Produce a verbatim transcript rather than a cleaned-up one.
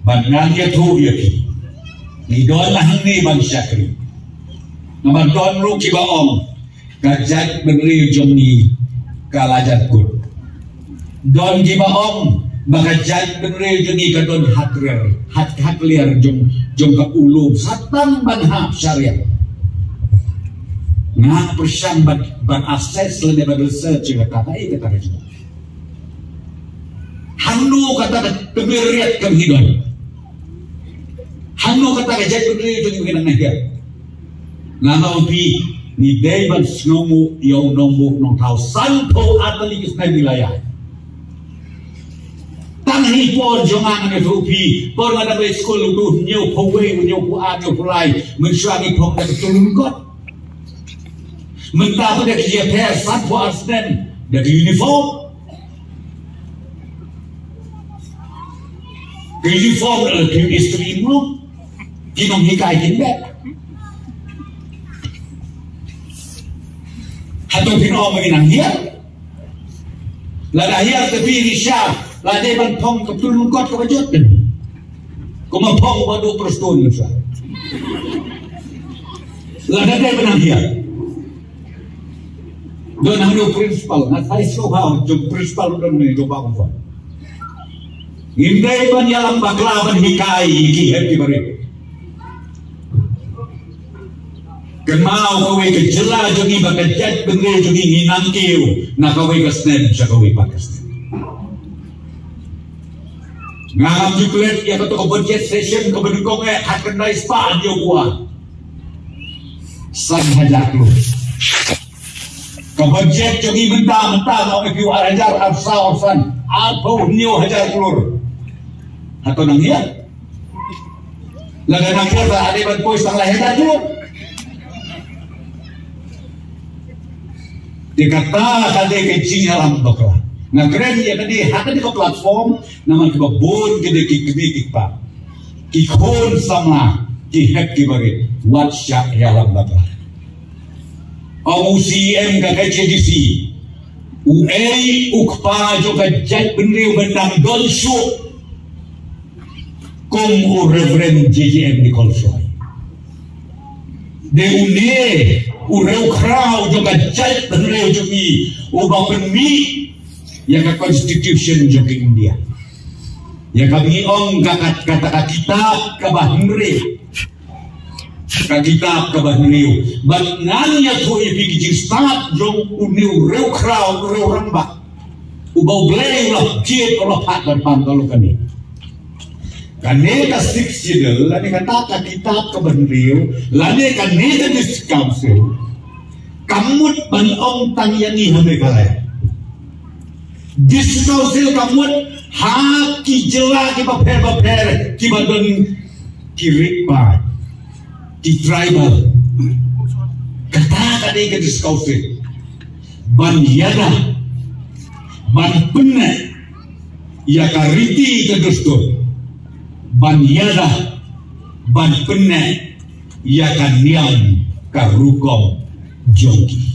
Ban ngan ïathuh ïa phi, ngi don la hangne ban shakri. Namar don ruh kiba ong ka jaitbynriew jong ngi ka la jan kut. Don kiba ong ba ka jaitbynriew jong ngi ka don hakler, hak hakler jong jong ka u lum sa tang ban hap sharia. Nga pyrshang ban ban assess lane ban research ïa kata ka, eh, kata ka jong. Hangno kata ka tymmen riat ka ngi don? Hangno kata ka jaitbynriew jong ngi nang hiar? Nga ong ïa phi, ngi dei ban sngewnguh ïa u nongbuh nongthaw sanphew ar tylli ki snem ngi la ïaid. Tang ha i por jong nga, nga ong ïa phi, por nga dang leit skul, u hynñiewphew wei, hynñiewphew ar, hynñiewphew lai, mynshuwa ngi phong da ka tulun kot. Mynta pat da ki ïapher sanphew ar snem da ka uniform. Ka uniform la ki istri mo. Ki nonghikai kin beh. Hato phin ong ba ngi nang hiar? Lada hiar te phi, Risha, la dei ban phong ka tulun kot kaba jot te. Kumba phong ba duk Prestone, Risha. Lada dei ban nang hiar. Don hangne u principal, nga sa ïohi ba u principal don hangne, don ba u. Ngim dei ban ïalam bakla ban hikai ïa ki hep ki barit. Kynmaw kawei ka jylla jong ngi bad ka jaitbynriew jong ngi, ngi nang kiew na kawei ka snem sha kawei pat ka snem. Nga ngam ju klet ïa kato ka budget session kaba nyngkong eh, khatkhyndai spah hynñiewphew ar. San hajar klur. Ka budget jong ngi mynta, mynta nga ong ïa phi, ar hajar arphew saw arphew san, arphew hynñiew hajar klur. Hato nang hiar? Lada nang hiar, la dei ban poi sa lai hajar klur. Te kata ka dei ka jingïalam bakla. Nga kren ïa kane ha kane ka platform namar kiba bun ki dei ki kmie ki kpa, ki khun samla, ki hep ki barit, wat shah ïalam bakla. Ong u C E M ka K H A D C, uei u kpa jong ka jaitbynriew ba dang don shuh kum u Reverend J J M Nichols Roy? Dei une u riewkhraw jong ka jaitbynriew jong ngi uba pynmih ïa ka constitution jong ka India. Ïa kaba ngi ong ka, ka, kata ka kitab kaba hynriew. Ka kitab kaba hynriew. Bad ngan ïathuh ïa phi ki jingstad jong une u riewkhraw, u riewrangbah uba U Blei u la jied, u la phah ban pan ka lok kane. Kane ka Sixth Schedule, lane kata ka kitab kaba hynriew, lane kane ka District Council, kam mut ban ong tang ïa ngi ha Meghalaya. District Council kam mut ha ki jylla kiba pher bapher kiba don ki ri paid, ki tribal. Kata ka dei ka District Council. Ban ïada, ban pynneh ïa ka riti ka dustur, ban ïada, ban pynneh ïa ka niam ka rukom jong ki.